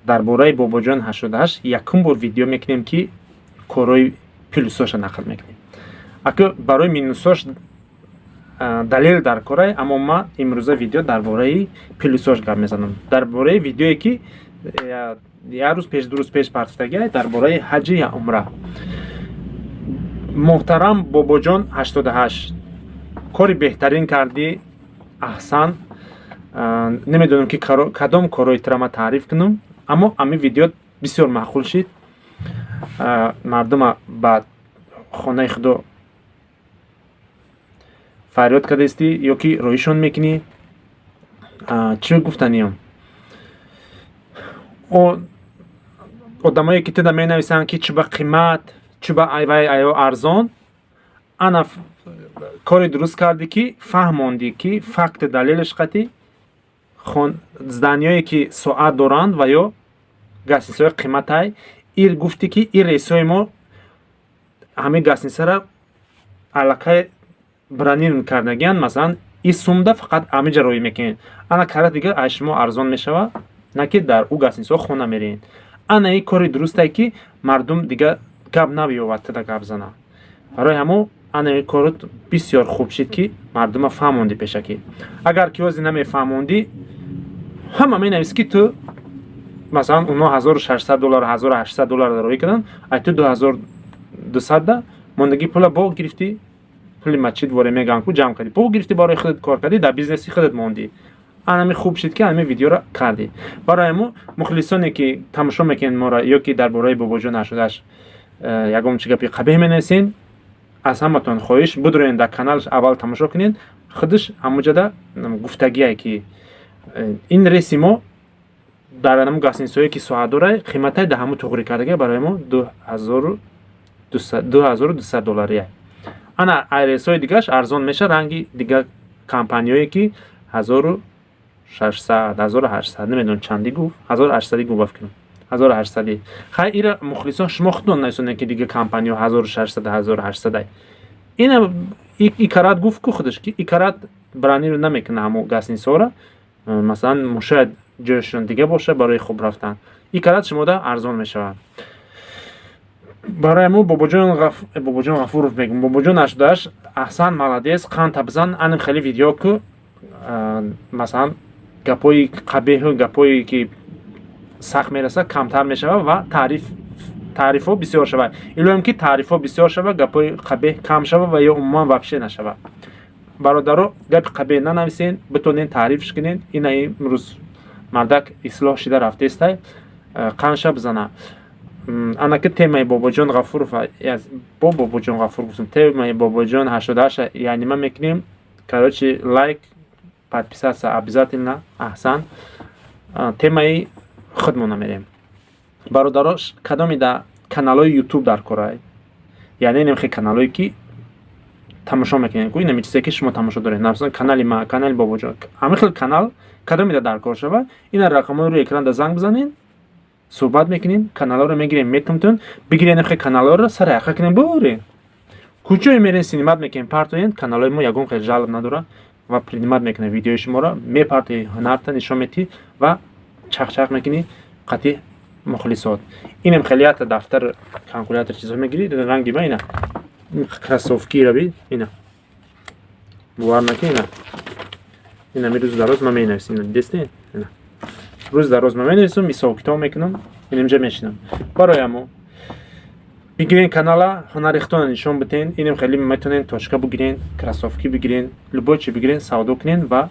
Дар бораи Бобоҷон 88 якум бор видео мекунем, ки корҳои плюсоша нақл мекунем. Ака, барои минусош далел дар корай, аммо ма имрӯза видео дар бораи плюсош гап мезанам. Дар бораи видеое, ки як рӯз пеш, 2 рӯз пеш партофтагиай, дар бораи ҳаҷи я умра. Муҳтарам Бобоҷон 88, кори беҳтарин кардӣ, аҳсан. Намедонам, ки кадом корҳои тура ман таъриф кунам, аммо ами видео бисёр маъқул шид. Мардума ба хонаи худо фарёд кардастӣ ё ки роҳишон мекунӣ. Чӣ гуфтаниям? Одамое, ки туда менависанд, ки чӣ ба қимат, чӣ ба айвай аё арзон, ана кори дуруст кардӣ, ки фаҳмондӣ, ки факти далелиш қатӣ зданиёе, ки соат доранд ва ё гостиницаҳои қиматай. Ир гуфтӣ, ки ин рейсҳои мо ҳамин гостиницаро аллакай бронирован кардагиянд. Масалан, ин сумда фақат ҳамиҷа роҳӣ мекунед, ана кара дига аз шумо арзон мешавад, на ки дар ӯ гостиницаҳо хона меред. Ана ин кори дурустае, ки мардум дига гап набиёвад, туда гап зана. Барои ҳамо ана ин корот бисёр хуб шид, ки мардума фаҳмондӣ пешакӣ. Агар ки ҳозир намефаҳмондӣ, ҳама менавист, ки ту масалан оно 1600 доллар, 1800 доллар роҳӣ карданд, ай ту 2200 да мондагӣ пула бо гирифтӣ. Пули масҷид воре мегӯянд ку, ҷамъ кардӣ, бо гирифтӣ, барои худат кор кардӣ, дар бизнеси худат мондӣ. Анами хуб шид, ки ҳамин видеоро кардӣ. Барои мо мухлисоне, ки тамошо мекунед моро ё ки дар бораи Бобоҷон 88 ягон чи гапи қабеҳ менависен, аз ҳаматон хоҳиш: бидроен дар каналаш, аввал тамошо кунед. Худаш ҳамуҷада гуфтагие, ки ин рейси мо дар ҳамун гостиницаҳое, ки соат дорад, қиматай дар ҳамун туғрӣ кардага барои мо 2200 доллария. Ана рейсҳои дигараш арзон мешавад, ранги дигар компаниҳое, ки 1600, 1800, намедонам чанди гуфт, 1800 гуфт, ба фикрам 1800. Хай, ира, мухлисон, шумо худтон нависонед, ки дигар компаниҳо 1600, 1800. Ина икарат гуфт ку худаш, ки икарат бронировать намекунад ҳамун гостиницаҳоро. Масалан, шояд ҷояшон дига бошад барои хуб рафтан. Икарат шумода арзон мешавад. Барои мо Бобоҷон Ғафуров мегӯм, Бобоҷон 88, аҳсан, молодец, қанд табзан. Анам хеле видео ку, масалан, гапҳои қабеҳу гапҳое, ки сахт мерасад, камтар мешавад ва таърифҳо бисёр шавад. Илоҳим, ки таърифҳо бисёр шавад, гапҳои қабеҳ кам шавад ва ё умуман вообще нашавад. Бародаро, гапи қабеҳ нанависен, битонен таърифш кунен. Ина имрӯз мардак ислоҳ шида рафтестай, қанша бизана. Анаки темаи Бобоҷон Ғафуров, бо Бобоҷон Ғафуров гуфтам, темаи Бобоҷон 88 яънима мекунем. Короче, лайк, подписаться обязательно. Аҳсан, темаи худмона мерем. Бародаро, кадоми да каналҳои Ютуб дар корай, яъне немхе каналҳое, ки тамошо мекунед ку, инами чизе, ки шумо тамошо доред, масалан, канали ма, канали Бобоҷон, ҳамин хел канал кадоми да дар кор шава, ина рақамҳои рӯи экран да занг бизанед, суҳбат мекунем, каналҳоро мегирем, метумтун бигирем, хе каналҳоро сари ҳақа кунем, бурем, куҷое мерем, снимать мекунем, партоем. Каналҳои мо ягон хел жалоб надорад ва принимать мекунад видеои шуморо, мепартои, ҳунарта нишон метиҳӣ ва чахчах мекунӣ қатъи мухлисот. Инам хеле дафтар, калкулятор, чизҳо мегирӣ. Ранги ма ина кроссовкира би, ина бовар накун, ина ми рӯз дароз ма менависам. Ина дидестед, ина рӯз дароз ма менависам, ҳисоб китоб мекунам, инамҷа мешинам. Барои амо бигирен канала, ҳунари худтона нишон биден. Инам хеле метавонен точка бигирен, кроссовки бигирен, любой чи бигирен, савдо кунен ва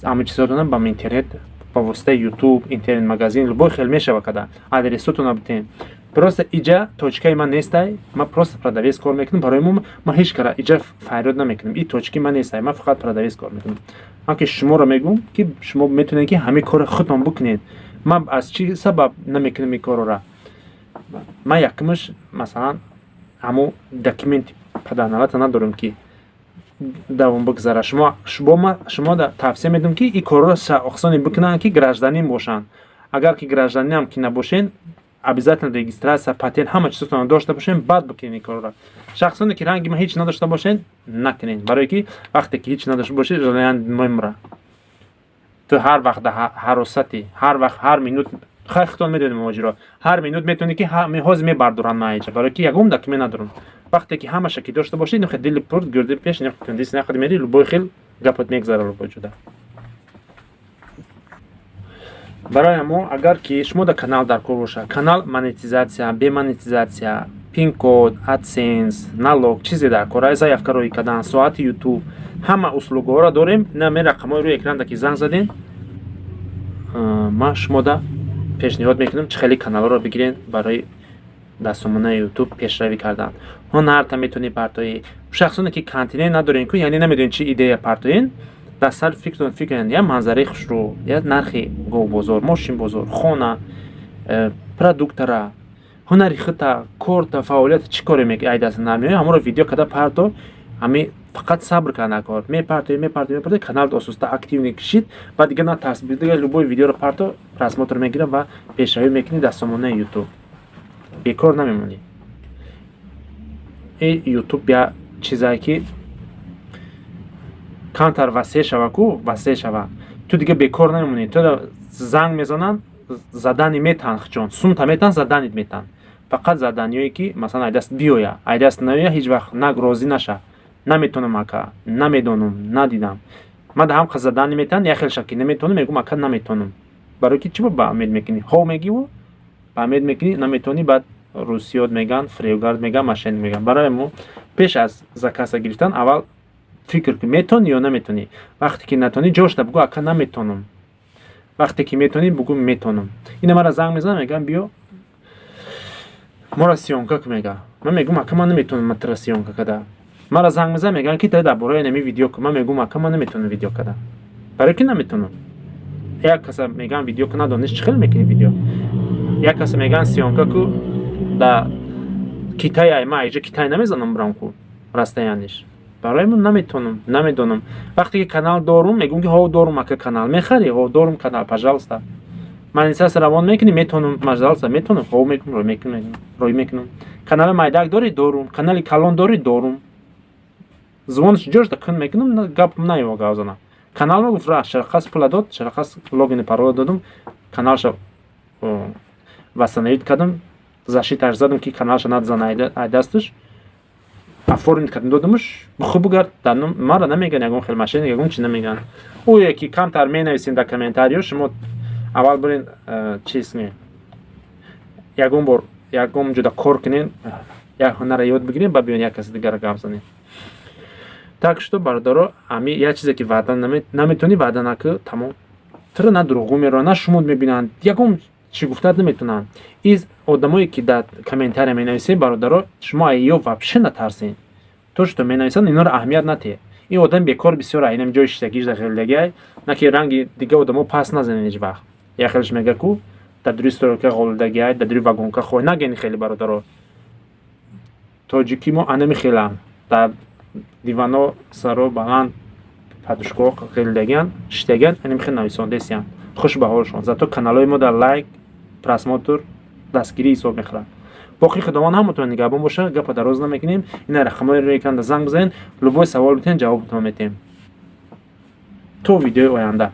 ҳама чизотона ба интернет ба воситаи Ютуб, интернет магазин, любой хел мешава када, адресотона битен. Просто иҷа точкаи ман нестай, ман просто продавец кор мекунам. Барои мо ман ҳеҷ кара иҷа фарёд намекунам, и точки ман нестай, ман фақат продавец кор мекунам. Ман ки шуморо мегӯм, ки шумо метавонед, ки ҳамин кори худтон бикунед. Ман аз чӣ сабаб намекунам ин корора? Ман якумаш, масалан, ҳамун документи падарналата надорам, ки давом бигзара. Шумо тавсия медиҳам, ки ин корро шахсоне бикунанд, ки гражданин бошанд. Агар ки гражданинам ки набошен, обязательно регистрация, патент, ҳама чизотонро дошта бошен, баъд бикунед ин корро. Шахсоне, ки ранги ман ҳеҷ надошта бошен, накунед, барое ки вақте ки ҳеҷ надошта бошед, мемра. Ту ҳар вақт дар ҳаросатӣ, ҳар вақт, ҳар минут Хай, хитон медонем, муҳоҷиро ҳар минут метавонӣ, ки ҳозир мебардоранд маиҷа, барое ки ягон документ надорам. Вақте ки ҳамаша ки дошта бошӣ, нухе дили пур гирди пеш нақд мери, любой хел гапат мегзара любой ҷуда. Барои ҳамо, агар ки шумо дар канал дар кор боша, канал монетизатсия, бемонетизатсия, пин-код, AdSense, налог, чизе дар кор, заявка роӣ кардан, соати YouTube, ҳама услугаҳоро дорем. Ина ме рақамҳои рӯи экранда ки занг задем, ман шумода пешниҳод мекунам, чӣ хеле каналҳоро бигирен барои дар сомонаи YouTube пешравӣ кардан. Ҳунарта метавонӣ партоӣ. Шахсоне ки контент надорен ку, яъне намедонед, чӣ идея партоен, дар сар фикртон фикр кунед: як манзараи хушрӯ, як нархи говбозор, мошинбозор, хона, продуктара, ҳунари хута, корта, фаъолията, чӣ коре ай даст намеояд, ҳамонро видео карда парто. Ҳами фақат сабр карда кор, мепартои, мепартои, мепартои, каналат осуста активный кишид. Баъд дига натарс, дига любой видеоро парто, просмотр мегирад ва пешравӣ мекунӣ дар сомонаи YouTube, бекор намемонӣ. YouTube я чизае ки камтар васеъ шава ку, васеъ шава, ту дига бекор намемонӣ. Ту занг мезананд, задание метаҳанд, ҷон, сумта метаҳанд, заданиет метаҳанд. Фақат заданиҳое ки, масалан, айдаст биёя, айдаст наёя, ҳеҷ вақт наг розӣ наша: «Наметонам, ака, намедонам, надидам». Ман ҳам қа задание метаҳанд, як хел шак ки наметонам, мегӯм: «Ака, наметонам». Барои ки чӣ ба умед мекунӣ? Ҳо мегиву ба умед мекунӣ, наметонӣ, баъд русиёт меган, фиребгард меган, мошенник меган. Барои мо пеш аз заказа гирифтан аввал фикр кун, метонӣ ё наметонӣ. Вақте ки натонӣ, ҷошта бугӯ: «Ака, наметонам». Вақте ки метонӣ, бугӯ: «Метонам». Ина мара занг мезанам, мегӯям: «Биё, моро съёмка ку», мега. Ман мегӯм: «Ака, ман наметонам тра съёмка када». Мара занг мезанам, мегӯям ки дар бораи нами видео ку. Ман мегӯм: «Ака, ман наметонам видео када, барои ки наметонам». Як каса мегӯям: «Видео ку», надониш, чӣ хел мекунӣ видео? Як каса мегӯян: «Съёмка ку да Китай». Ай ма айҷа Китай намезанам, бирам ку расстояниш. Барои ман наметонам, намедонам. Вақте ки канал дорум, мегӯм ки ҳо, дорум, ака, канал мехарӣ? Ҳо, дорум канал, пожалуйста. Монетизатсия равон мекунӣ? Метонам, пожалуйста, метонам, ҳо, мекунам, рой мекунам, рой мекунам. Канали майдак дорӣ? Дорум. Канали калон дорӣ? Дорум. Звонш ҷошта кун мекунам, гап наёва, гап занам. Канал ма гуфт, шарқас пула дод, шарқас логини, парола додум, каналша восстановить кардам, защиташ задам, ки каналша надзан ай дасташ, оформить кардам, додамуш. Хуб, бугард, мара намеган ягон хел мошенник, ягон чи намеган. Ӯе ки камтар менависем дар комментариё, шумо аввал бурен, чиз не, ягон бор ягон ҷода кор кунен, як ҳунара ёд бигирем, ба биён як каси дигара гап занем. Так что, бародаро, ами як чизе ки ваъда наметонӣ, ваъда накӣ, тамом. Туро на дурӯғгӯ мераванд, на шумуд мебинанд, ягон чӣ гуфтаат наметонанд. Из одамое ки дар комментария менависед, бародаро, шумо ё вообще натарсен. То что менависанд, инора аҳамият натиҳед. Ин одам бекор бисёр, инам ҷои шиштагиш дахелдагиай, на ки ранги дига одамо пас назанед ҳеҷ вақт. Як хелш мега ку дар дури стройка ғолидагиай, дар дури вагонка хой нагени. Хеле, бародаро, тоҷикӣ мо анами хелам дар дивано саро баланд подушкаҳо ғелидагиан, шиштагиан, анами хел нависондесиян. Хуш ба ҳолшон, зато каналҳои мо дар лайк, просмотр, дастгирӣ ҳисоб мехӯрад. Боқӣ Худованд ҳаматон нигаҳбон боша. Гапа дароз намекунем. Ина рақамҳои рӯи экранда занг бизанед, любой савол битен, ҷавобтон метиҳем. То видеои оянда.